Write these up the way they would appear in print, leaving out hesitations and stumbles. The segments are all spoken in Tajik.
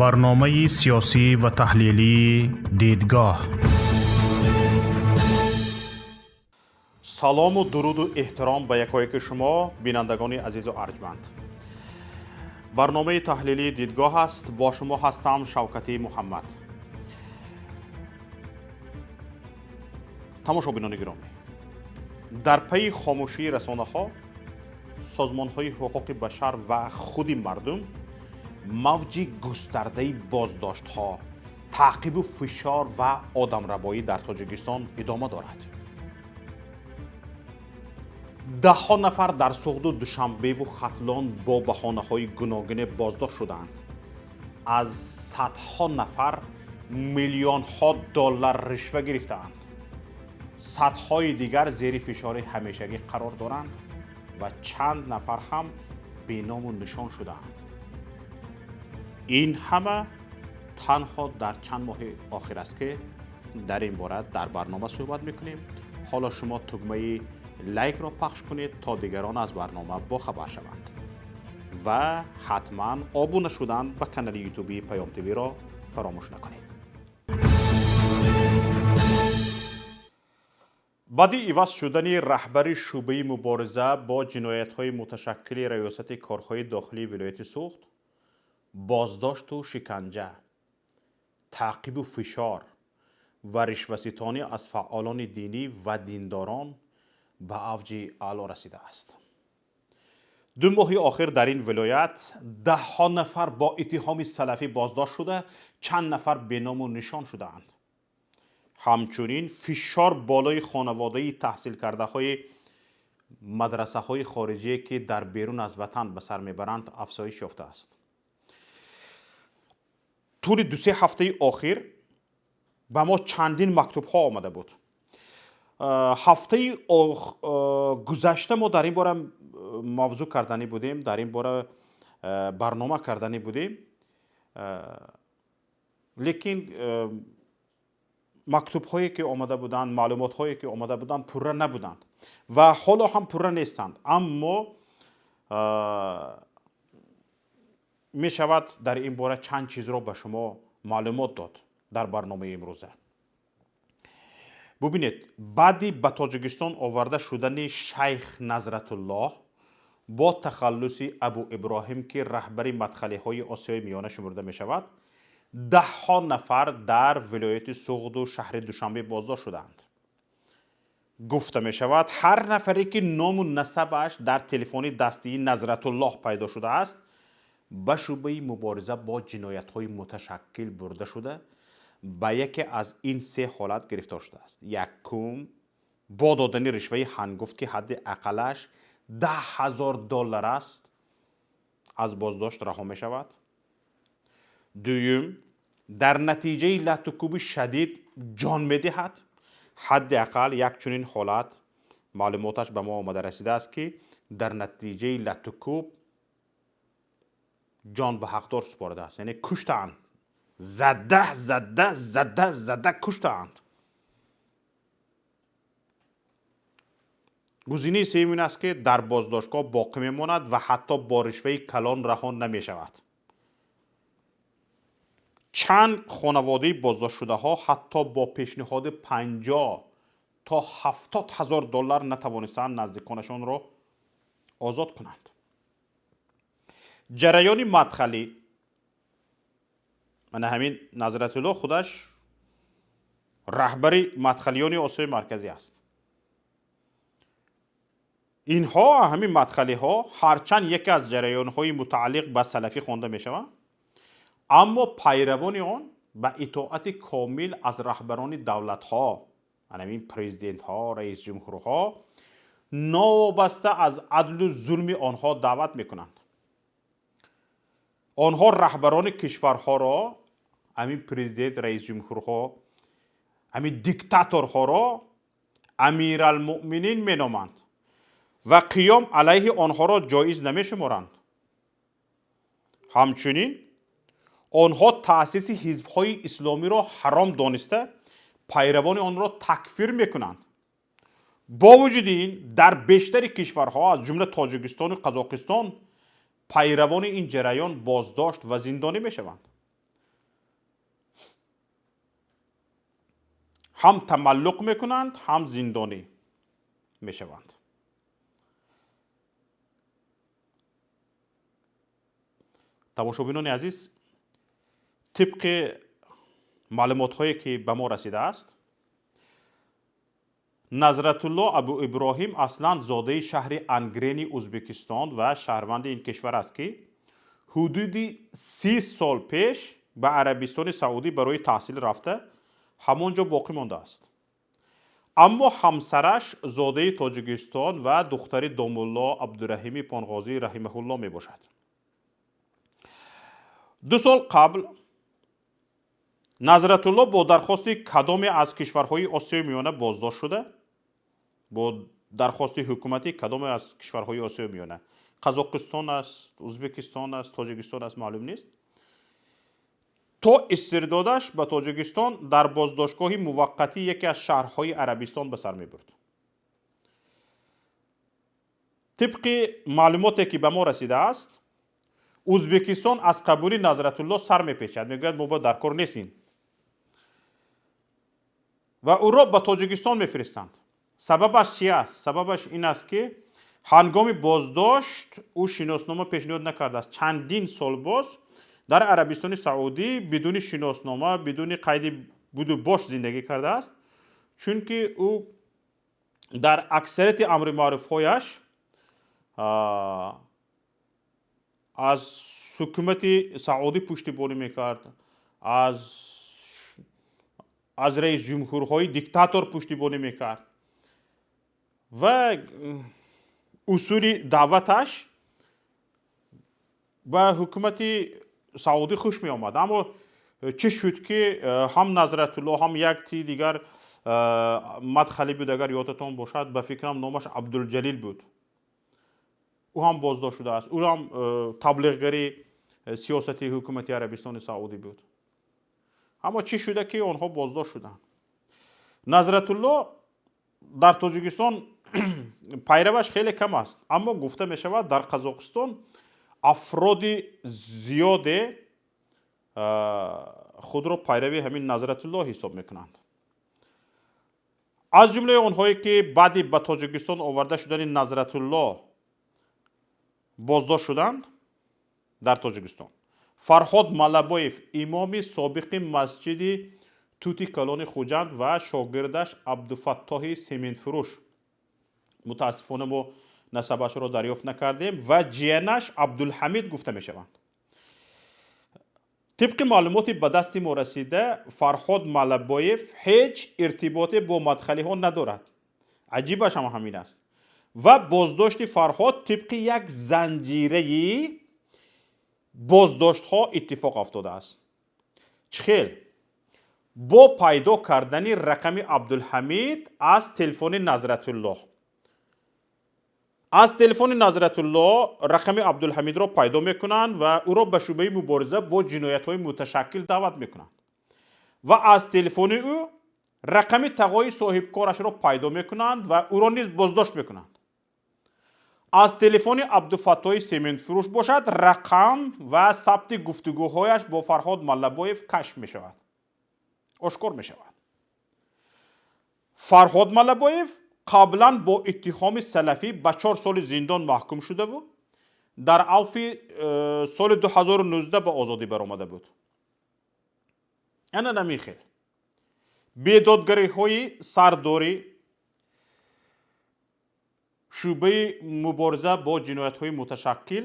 Барномаи сиёсӣ ва таҳлилии «Дидгоҳ». Салому дуруду эҳтиром ба якояки шумо, бинандагони азизу арҷманд. Барномаи таҳлилии «Дидгоҳ» аст. Бо шумо ҳастам Шавкатӣ Муҳаммад. Тамошобинони гиромӣ, дар пайи хомӯшии расонаҳо, созмонҳои ҳуқуқи башар ва худи мардум, мавҷи густардаи боздоштҳо, таъқибу фишор ва одамрабоӣ дар Тоҷикистон идома дорад. Даҳҳо нафар дар Суғду, Душанбеву Хатлон бо баҳонаҳои гуногуне боздошт шудаанд. Аз садҳо нафар миллионҳо доллар ришва гирифтаанд. Садҳои дигар зери фишори ҳамешагӣ қарор доранд ва чанд нафар ҳам беному нишон шудаанд. Ин ҳама танҳо дар чанд моҳи охир аст, ки дар ин бора дар барнома суҳбат мекунем. Ҳоло шумо тугмаи лайкро пахш кунед, то дигарон аз барнома бохабар шаванд ва ҳатман обуна шудан ба канали ютубии Паём ТВ-ро фаромӯш накунед. Баъди иваз шудани раҳбари шӯъбаи мубориза бо ҷиноятҳои муташаккили Раёсати корҳои дохилии вилояти Суғд, боздошту шиканҷа, таъқибу фишор ва ришваситонӣ аз фаъолони динӣ ва диндорон ба авҷи аъло расидааст. 2 моҳи охир дар ин вилоят даҳҳо нафар бо иттиҳоми салафӣ боздошт шуда, чанд нафар беному нишон шудаанд. Ҳамчунин фишор болои хонаводаи таҳсилкардаҳои мадрасаҳои хориҷие, ки дар берун аз ватан ба сар мебаранд, афзоиш ёфтааст. Тӯли 2-се ҳафтаи охир ба мо чандин мактубҳо омада буд. Ҳафтаи гузашта мо дар ин бора мавзӯъ карданӣ будем, дар ин бора барнома карданӣ будем, лекин мактубҳое ки омада буданд, маълумотҳое ки омада буданд, пурра набуданд ва ҳоло ҳам пурра нестанд. Аммо мешавад дар ин бора чанд чизро ба шумо маълумот дод дар барномаи имрӯза. Бубинед, баъди ба Тоҷикистон оварда шудани шайх Назратуллоҳ бо тахаллуси Абу Иброҳим, ки раҳбари мадхалиҳои Осиёи Миёна шумурда мешавад, даҳҳо нафар дар вилояти Суғду шаҳри Душанбе боздошт шудаанд. Гуфта мешавад, ҳар нафаре ки ному насабаш дар телефони дастии Назратуллоҳ пайдо шудааст, ба шӯъбаи мубориза бо ҷиноятҳои муташаккил бурда шуда, ба яке аз ин се ҳолат гирифтор шудааст. Якум, бо додани ришваи ҳангуфт, ки ҳадди ақаллаш 10 000 доллар аст, аз боздошт раҳо мешавад. Дуюм, дар натиҷаи латтукӯби шадид ҷон медиҳад. Ҳадди ақал як чунин ҳолат маълумоташ ба мо омада расидааст, ки дар натиҷаи латтукӯб ҷон ба ҳақдор супоридааст, яъне куштаанд, зада зада зада зада куштаанд. Гузинаи сеюм ин аст, ки дар боздоштгоҳ боқӣ мемонад ва ҳатто бо ришваи калон раҳо намешавад. Чанд хонаводаи боздоштшудаҳо ҳатто бо пешниҳоди 50 то 70 ҳазор доллар натавонистанд наздиконашонро озод кунанд. Ҷараёни мадхалӣ, мана ҳамин Назратуллоҳ худаш раҳбари мадхалиёни Осиёи Марказӣ аст. Инҳо, ҳамин мадхалиҳо, ҳарчанд яке аз ҷараёнҳои мутааллиқ ба салафӣ хонда мешаванд, аммо пайравони он ба итоати комил аз раҳбарони давлатҳо, ҳамин президентҳо, раисҷумҳурҳо, новобаста аз адлу зулми онҳо даъват мекунанд. Онҳо раҳбарони кишварҳоро, ҳамин президент, раисҷумҳурҳо, ҳамин диктаторҳоро амиралмуъминин меноманд ва қиём алайҳи онҳоро ҷоиз намешуморанд. Ҳамчунин онҳо таъсиси ҳизбҳои исломиро ҳаром дониста, пайравони онро такфир мекунанд. Бо вуҷуди ин, дар бештари кишварҳо, аз ҷумла Тоҷикистону Қазоқистон, пайравони ин ҷараён боздошт ва зиндонӣ мешаванд. Ҳам тамаллуқ мекунанд, ҳам зиндонӣ мешаванд. Тамошобинони азиз, тибқи маълумотҳое ки ба мо расидааст, Назратулло Абу Иброҳим аслан зодаи шаҳри Ангрени Узбекистон ва шаҳрванди ин кишвар аст, ки ҳудуди 30 сол пеш ба Арабистони Саудӣ барои таҳсил рафта, ҳамон ҷо боқӣ мондааст. Аммо ҳамсараш зодаи Тоҷикистон ва духтари домулло Абдураҳими Понғозӣ раҳимаҳулло мебошад. 2 сол қабл Назратулло бо дархости кадоме аз кишварҳои Осиёи Миёна боздошт шуда, бо дархости ҳукумати кадоме аз кишварҳои Осиёи Миёна, Қазоқистон аст, Узбекистон аст, Тоҷикистон аст, маълум нест, то истирдодаш ба Тоҷикистон дар боздоштгоҳи муваққатӣ яке аз шаҳрҳои Арабистон ба сар мебурд. Тибқи маълумоте ки ба мо расидааст, Узбекистон аз қабули Назратулло сар мепечад, мегӯяд мо дар кор нестем ва ӯро ба Тоҷикистон мефиристанд. Сабабаш чи аст? Сабабаш ин аст, ки ҳангоми боздошт ӯ шиноснома пешниҳод накардааст. Чандин сол боз дар Арабистони Саудӣ бидуни шиноснома, бидуни қайди буду бош зиндагӣ кардааст, чунки ӯ дар аксарияти амри маъруфҳояш аз ҳукумати Саудӣ пуштибонӣ мекард, аз раисҷумҳурҳои диктатор пуштибонӣ мекард ва усули даъваташ ба ҳукумати Саудӣ хуш меомад. Аммо чӣ шуд, ки ҳам Назратулло, ҳам як ти дигар мадхалӣ буд, агар ёдатон бошад, ба фикрам номаш Абдулҷалил буд, ӯ ҳам боздошт шудааст. Ӯ ҳам таблиғгари сиёсати ҳукумати Арабистони Саудӣ буд. Аммо чӣ шуда, ки онҳо боздошт шуданд? Назратулло дар Тоҷикистон пайраваш хеле кам аст, аммо гуфта мешавад, дар Қазоқистон афроди зиёде худро пайрави ҳамин Назратулло ҳисоб мекунанд. Аз ҷумлаи онҳое ки баъди ба Тоҷикистон оварда шудани Назратулло боздошт шуданд дар Тоҷикистон, Фарҳод Малабоев, имоми собиқи масҷиди Тути Калони Хуҷанд, ва шогирдаш Абдуфаттоҳи сементфурӯш, мутаассифона мо насабашро дарёфт накардем, ва ҷиянаш Абдулҳамид гуфта мешаванд. Тибқи маълумоти ба дасти мо расида, Фарҳод Малабоев ҳеҷ иртиботе бо мадхалиҳо надорад. Аҷибаш ҳам ҳамин аст. Ва боздошти Фарҳод тибқи як занҷираи боздоштҳо иттифоқ афтодааст. Чӣ хел? Бо пайдо кардани рақами Абдулҳамид аз телефони Назратуллоҳ. Аз телефони Назратулло рақами Абдулҳамидро пайдо мекунанд ва ӯро ба шӯъбаи мубориза бо ҷиноятҳои муташаккил даъват мекунанд ва аз телефони ӯ рақами тағои соҳибкорашро пайдо мекунанд ва ӯро низ боздошт мекунанд. Аз телефони Абдуфаттоҳи сементфурӯш бошад, рақам ва сабти гуфтугӯҳояш бо Фарҳод Маллабоев кашф мешавад, ошкор мешавад. Фарҳод Маллабоев қаблан бо иттиҳоми салафӣ ба 4 соли зиндон маҳкум шудаву дар авфи соли 2019 ба озодӣ баромада буд. Ана намихел бедодгариҳои сардорӣ шӯъбаи мубориза бо ҷиноятҳои муташаккил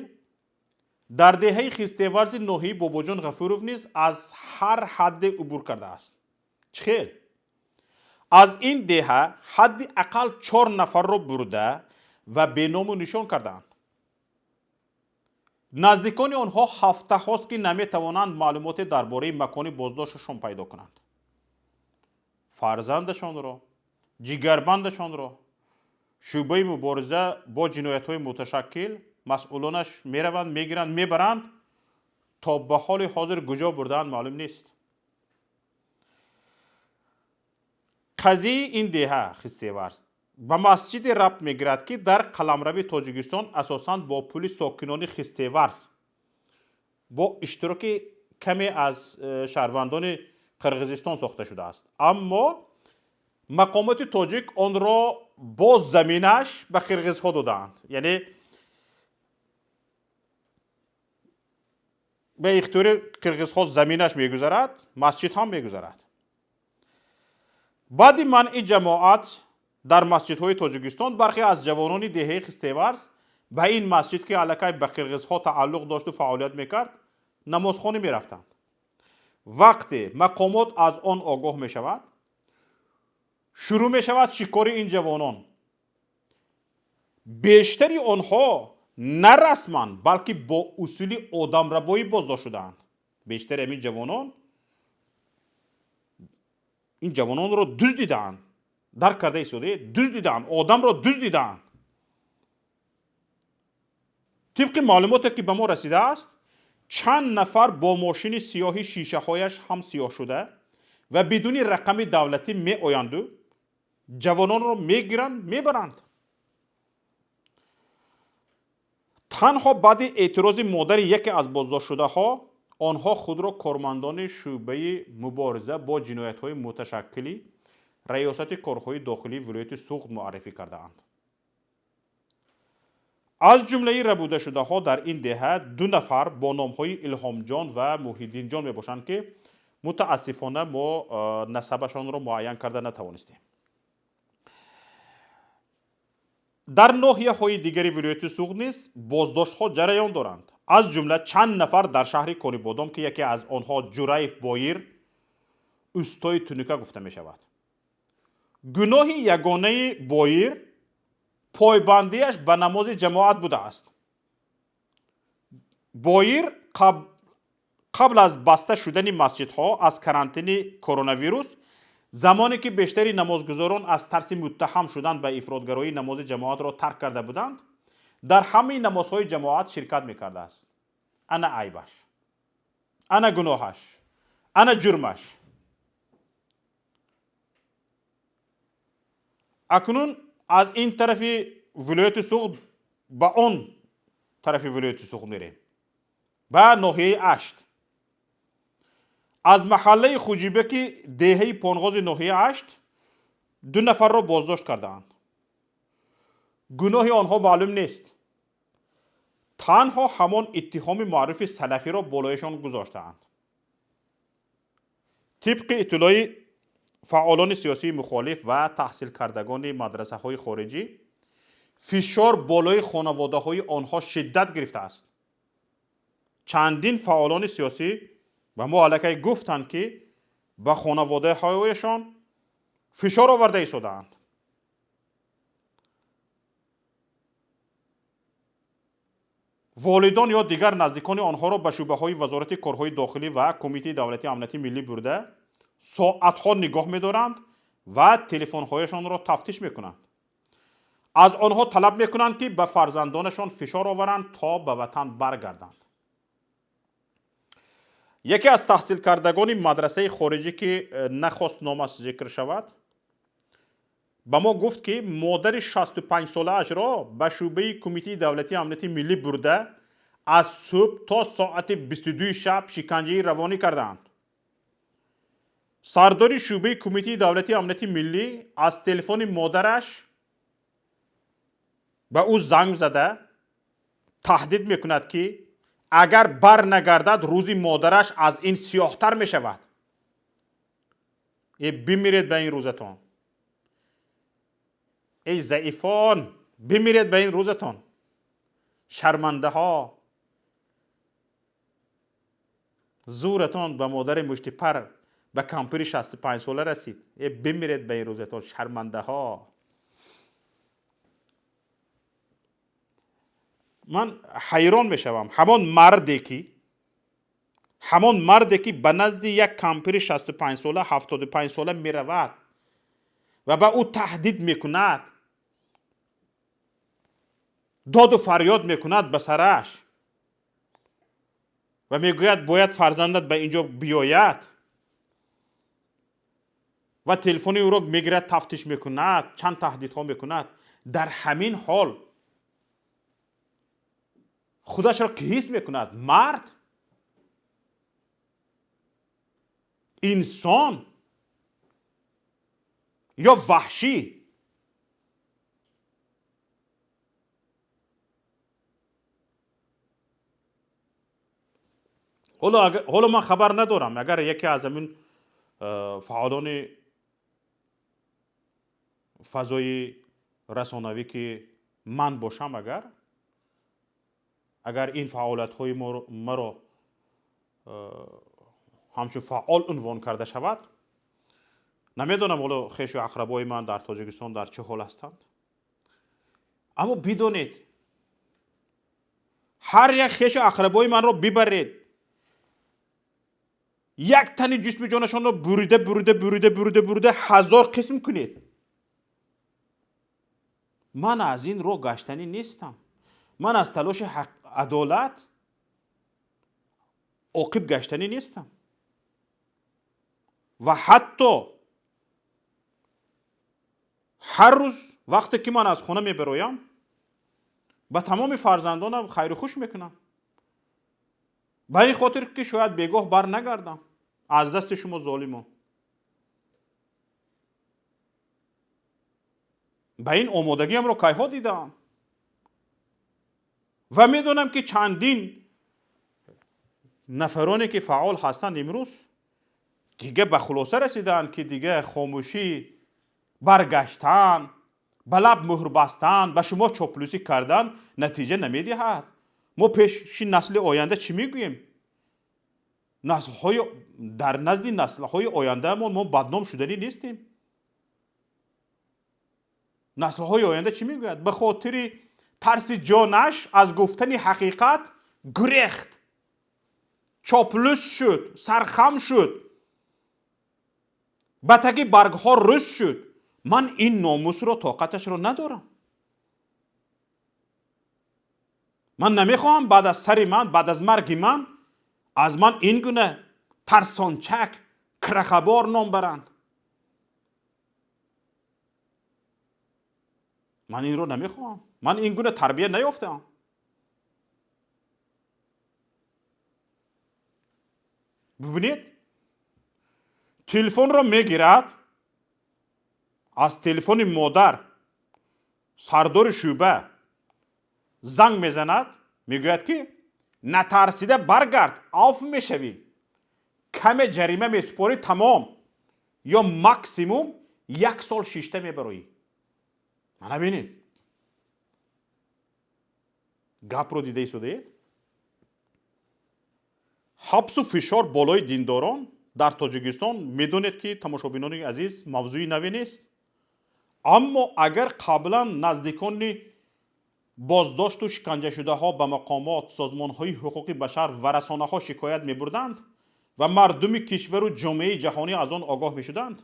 дар деҳаи Хистеварзи ноҳияи Бобоҷон Ғафуров низ аз ҳар ҳадде убур кардааст. Чӣ хел? Аз ин деҳа ҳадди ақал 4 нафарро бурда ва беному нишон кардаанд. Наздикони онҳо ҳафтаҳост, ки наметавонанд маълумоте дар бораи макони боздошташон пайдо кунанд. Фарзандашонро, ҷигарбандашонро шӯъбаи мубориза бо ҷиноятҳои муташаккил масъулонаш мераванд, мегиранд, мебаранд, то ба ҳоли ҳозир куҷо бурдаанд маълум нест. Қазияи ин деҳа Хистеварз ба масҷиде рабт мегирад, ки дар қаламрави Тоҷикистон асосан бо пули сокинони Хистеварз бо иштироки каме аз шаҳрвандони Қирғизистон сохта шудааст. Аммо Мақомоти тоҷик онро бо заминаш ба қирғизҳо додаанд, яъне ба ихтиёри қирғизҳо заминаш мегузарад, масҷид ҳам мегузарад. Баъди манъи ҷамоат дар масҷидҳои Тоҷикистон бархе аз ҷавонони деҳаи Хистеварз ба ин масҷид, ки аллакай ба қирғизҳо тааллуқ дошту фаъолият мекард, намозхонӣ мерафтанд. Вақте мақомот аз он огоҳ мешавад, шурӯъ мешавад шикори ин ҷавонон. Бештари онҳо на расман, балки бо усули одамрабоӣ боздошт шудаанд. Бештари ҳамин ҷавонон ин ҷавононро дуздидаанд, дарк карда истодаед, дуздидаанд, одамро дуздидаанд. Тибқи маълумоте, ки ба мо расидааст, чанд нафар бо мошини сиёҳи шишаҳояш ҳам сиёҳ шуда ва бидуни рақами давлатӣ меоянду ҷавононро мегиранд, мебаранд. Танҳо баъди эътирози модари яке аз боздоштшудаҳо онҳо худро кормандони шӯъбаи мубориза бо ҷиноятҳои муташаккили Раёсати корҳои дохилии вилояти Суғд муаррифӣ кардаанд. Аз ҷумлаи рабудашудаҳо дар ин деҳа 2 нафар бо номҳои Илҳомҷон ва Муҳиддинҷон мебошанд, ки мутаассифона мо насабашонро муайян карда натавонистем. Дар ноҳияҳои дигари вилояти Суғд низ боздоштҳо ҷараён доранд. Аз ҷумла чанд нафар дар шаҳри Конибодом, ки яке аз онҳо Ҷураев Боир, устои тунука гуфта мешавад. Гуноҳи ягонаи Боир пойбандиаш ба намози ҷамоат будааст. Боир қабл аз баста шудани масҷидҳо аз карантини коронавирус, замоне ки бештари намозгузорон аз тарси муттаҳам шудан ба ифротгароӣ намози ҷамоатро тарк карда буданд, дар ҳамаи намозҳои ҷамоат ширкат мекардааст. Ана айбаш, ана гуноҳаш, ана ҷурмаш. Акнун аз ин тарафи вилояти Суғд ба он тарафи вилояти Суғд мерем, ба ноҳияи Ашт. Аз маҳаллаи Хуҷибаки деҳаи Понғози ноҳияи Ашт 2 нафарро боздошт кардаанд. Гуноҳи онҳо маълум нест. Танҳо ҳамон иттиҳоми маъруфи салафиро болояшон гузоштаанд. Тибқи иттилои фаъолони сиёсии мухолиф ва таҳсилкардагони мадрасаҳои хориҷӣ, фишор болои хонаводаҳои онҳо шиддат гирифтааст. Чандин фаъолони сиёсӣ ба мо аллакай гуфтанд, ки ба хонаводаҳояшон фишор оварда истодаанд. Волидон ё дигар наздикони онҳоро ба шӯъбаҳои Вазорати корҳои дохилӣ ва Кумитаи давлатии амнияти миллӣ бурда, соатҳо нигоҳ медоранд ва телефонҳояшонро тафтиш мекунанд. Аз онҳо талаб мекунанд, ки ба фарзандонашон фишор оваранд то ба ватан баргарданд. Яке аз таҳсилкардагони мадрасаи хориҷӣ, ки нахост номаш зикр шавад, ба мо гуфт, ки модари 65-солаашро ба шӯъбаи Кумитаи давлатии амнияти миллӣ бурда, аз субҳ то соати 22 шаб шиканҷаи равонӣ кардаанд. Сардори шӯъбаи Кумитаи давлатии амнияти миллӣ аз телефони модараш ба ӯ занг зада таҳдид мекунад, ки агар бар нагардад, рӯзи модараш аз ин сиёҳтар мешавад. Э, бимиред ба ин рӯзатон, эй заифон, бимиред ба ин рӯзатон, шармандаҳо, зӯратон ба модари муштипар, ба кампири 65-сола расид. Э, бимиред ба ин рӯзатон, шармандаҳо. Ман ҳайрон мешавам, ҳамон марде ки ба назди як кампири 65-сола, 75-сола меравад ва ба ӯ таҳдид мекунад, доду фарёд мекунад ба сараш ва мегӯяд, бояд фарзандат ба инҷо биёяд, ва телефони ӯро мегирад, тафтиш мекунад, чанд таҳдидҳо мекунад. Дар ҳамин ҳол худашро ки ҳис мекунад? Мард, инсон Ё ваҳшӣ. Ҳоло ман хабар надорам, агар яке аз ҳамин фаъолони фазои расонавӣ ки ман бошам, агар ин фаъолиятҳои маро ҳамчун фаъол унвон карда шавад, намедонам ҳоло хешу ақрабои ман дар Тоҷикистон дар чӣ ҳол ҳастанд. Аммо бидонед, ҳар як хешу ақрабои манро бибаред, як тани ҷисми ҷонашонро бурида бурида бурида бурида бурида 1000 қисм кунед. Ман аз ин роҳ гаштанӣ нестам. Ман аз талоши адолат оқиб гаштанӣ нестам. Ва ҳатто ҳар рӯз вақте ки ман аз хона мебароям, ба тамоми фарзандонам хайру хуш мекунам. Ба ин хотир ки шояд бегоҳ бар нагардам аз дасти шумо золимон. Ба ин омодагиамро кайҳо дидаам ва медонам ки чандин нафароне ки фаъол ҳастанд имрӯз дига ба хулоса расидаанд ки дига хомӯшӣ, баргаштан, ба лаб муҳр бастан, ба шумо чоплусӣ кардан натиҷа намедиҳад. Мо пеши насли оянда чӣ мегӯем? Дар назди наслҳои ояндаамон мо бадном шуданӣ нестем. Наслҳои оянда чӣ мегӯяд? Ба хотири тарси ҷонаш аз гуфтани ҳақиқат гурехт, чоплус шуд, сархам шуд, ба таги баргҳо рӯз шуд. Ман ин номусро тоқаташро надорам. Ман намехоҳам баъд аз сари ман, баъд аз марги ман аз ман ин гуна тарсончак, крахабор ном баранд. Ман инро намехоҳам. Ман ин гуна тарбия наёфтаам. Бибинед, телефонро мегирад, аз телефони модар сардори шӯъба занг мезанад, мегӯяд ки натарсида баргард, авф мешавӣ, каме ҷарима месупорӣ, тамом, ё максимум 1 сол шишта мебароӣ. Мана бинед, гапро дида истодаед. Ҳабсу фишор болои диндорон дар Тоҷикистон, медонед ки тамошобинони азиз, мавзӯи наве нест. Аммо агар қаблан наздикони боздошту шиканҷашудаҳо ба мақомот, созмонҳои ҳуқуқи башар ва расонаҳо шикоят мебурданд ва мардуми кишвару ҷомеаи ҷаҳонӣ аз он огоҳ мешуданд,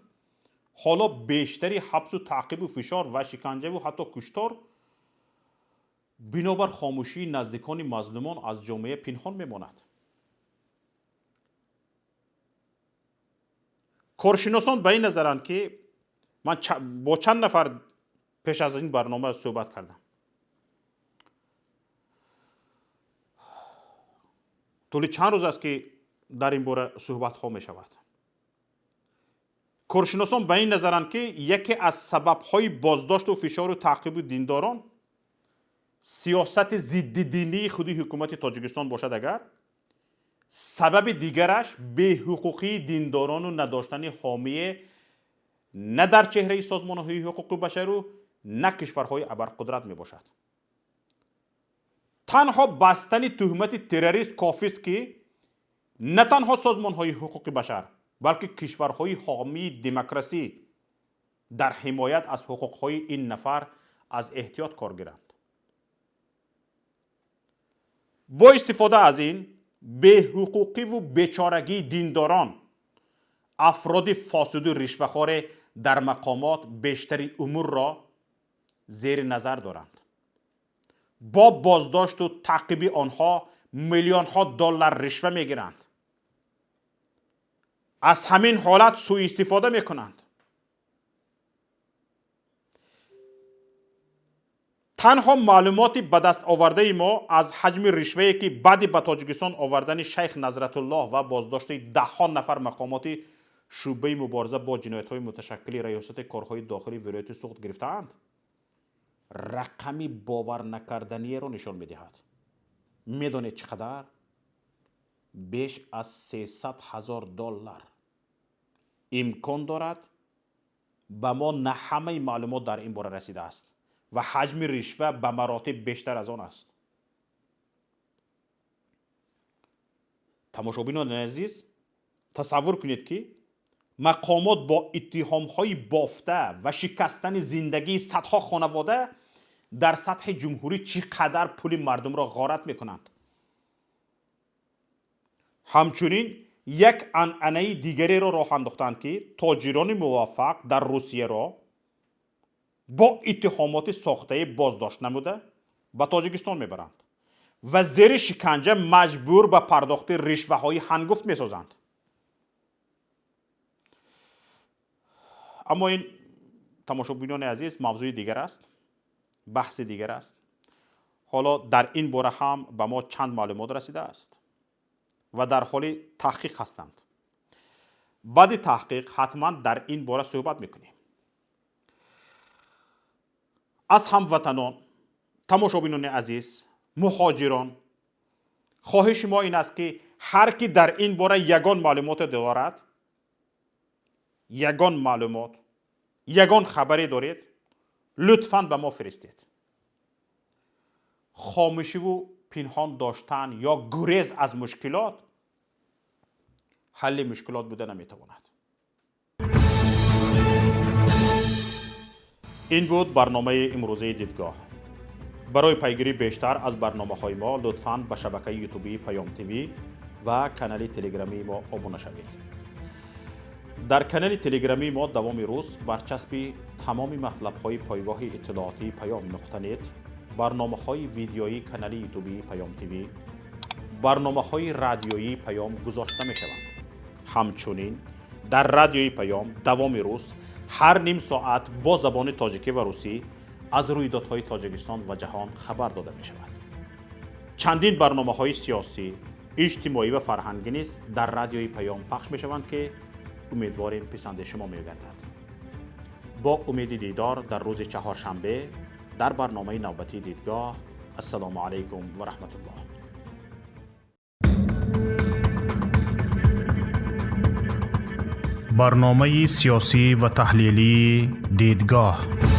ҳоло бештари ҳабсу таъқибу фишор ва шиканҷаву ҳатто куштор бинобар хомӯшии наздикони мазлумон аз ҷомеа пинҳон мемонад. Коршиносон ба ин назаранд ки ман бо чанд нафар пеш аз ин барнома суҳбат кардам. Тӯли чанд рӯз аст ки дар ин бора суҳбатҳо мешавад. Коршиносон ба ин назаранд ки яке аз сабабҳои боздошту фишору таъқиби диндорон сиёсати зиддидинии худи ҳукумати Тоҷикистон бошад, агар сабаби дигараш беҳуқуқии диндорону надоштани ҳомие на дар чеҳраи созмонҳои ҳуқуқи башару на кишварҳои абарқудрат мебошад. Танҳо бастани туҳмати террорист кофист ки на танҳо созмонҳои ҳуқуқи башар, балки кишварҳои ҳомии демокрасӣ дар ҳимоят аз ҳуқуқҳои ин нафар аз эҳтиёт кор гиранд. Бо истифода аз ин беҳуқуқиву бечорагии диндорон, афроди фосиду ришвахоре дар мақомот бештари умурро зери назар доранд. Бо боздошту таъқиби онҳо миллионҳо доллар ришва мегиранд. Аз ҳамин ҳолат сӯистифода мекунанд. Танҳо маълумоти ба даст овардаи мо аз ҳаҷми ришвае ки баъди ба Тоҷикистон овардани шайх Назратуллоҳ ва боздошти даҳҳо нафар мақомоти Шӯъбаи мубориза бо ҷиноятҳои муташаккили Раёсати корҳои дохилии вилояти Суғд гирифтаанд, рақами боварнакарданиеро нишон медиҳад. Медонед чӣ қадар? Беш аз 300 ҳазор доллар. Имкон дорад, ба мо на ҳамаи маълумот дар ин бора расидааст ва ҳаҷми ришва ба маротиб бештар аз он аст. Тамошобинони азиз, тасаввур кунед, ки мақомот бо иттиҳомҳои бофта ва шикастани зиндагии садҳо хонавода дар сатҳи ҷумҳурӣ чӣ қадар пули мардумро ғорат мекунанд. Ҳамчунин як анъанаи дигареро роҳ андохтанд, ки тоҷирони муваффақ дар Русияро бо иттиҳомоти сохтае боздошт намуда, ба Тоҷикистон мебаранд ва зери шиканҷа маҷбур ба пардохти ришваҳои ҳангуфт месозанд. Аммо ин, тамошобинони азиз, мавзӯи дигар аст, баҳси дигар аст. Ҳоло дар ин бора ҳам ба мо чанд маълумот расидааст ва дар ҳоли таҳқиқ ҳастанд. Баъди таҳқиқ ҳатман дар ин бора суҳбат мекунем. Аз ҳамватанон, тамошобинони азиз, муҳоҷирон хоҳиши мо ин аст, ки ҳар ки дар ин бора ягон маълумоте дорад, ягон маълумот, ягон хабаре доред, лутфан ба мо фиристед. Хомӯшиву пинҳон доштан ё гурез аз мушкилот ҳалли мушкилот буда наметавонад. Ин буд барномаи имрӯзаи «Дидгоҳ». Барои пайгирии бештар аз барномаҳои мо лутфан ба шабакаи ютубии Паём ТВ ва канали телеграмии мо обуна шавед. Дар канали телеграмии мо давоми рӯз барчаспи тамоми матлабҳои пойгоҳи иттилоотии Паём.нет, барномаҳои видеоии канали ютубии Паём ТВ, барномаҳои радиоии Паём гузошта мешаванд. Ҳамчунин дар радиои Паём давоми рӯз ҳар ним соат бо забони тоҷикӣ ва русӣ аз рӯйдодҳои Тоҷикистон ва ҷаҳон хабар дода мешавад. Чандин барномаҳои сиёсӣ, иҷтимоӣ ва фарҳангӣ низ дар радиои Паём пахш мешаванд, ки умедворем, писанди шумо мегардад. Бо умеди дидор дар рӯзи чаҳоршанбе дар барномаи навбатии «Дидгоҳ». Ассалому алайкум ва раҳматуллоҳ. Барномаи сиёсӣ ва таҳлилии «Дидгоҳ».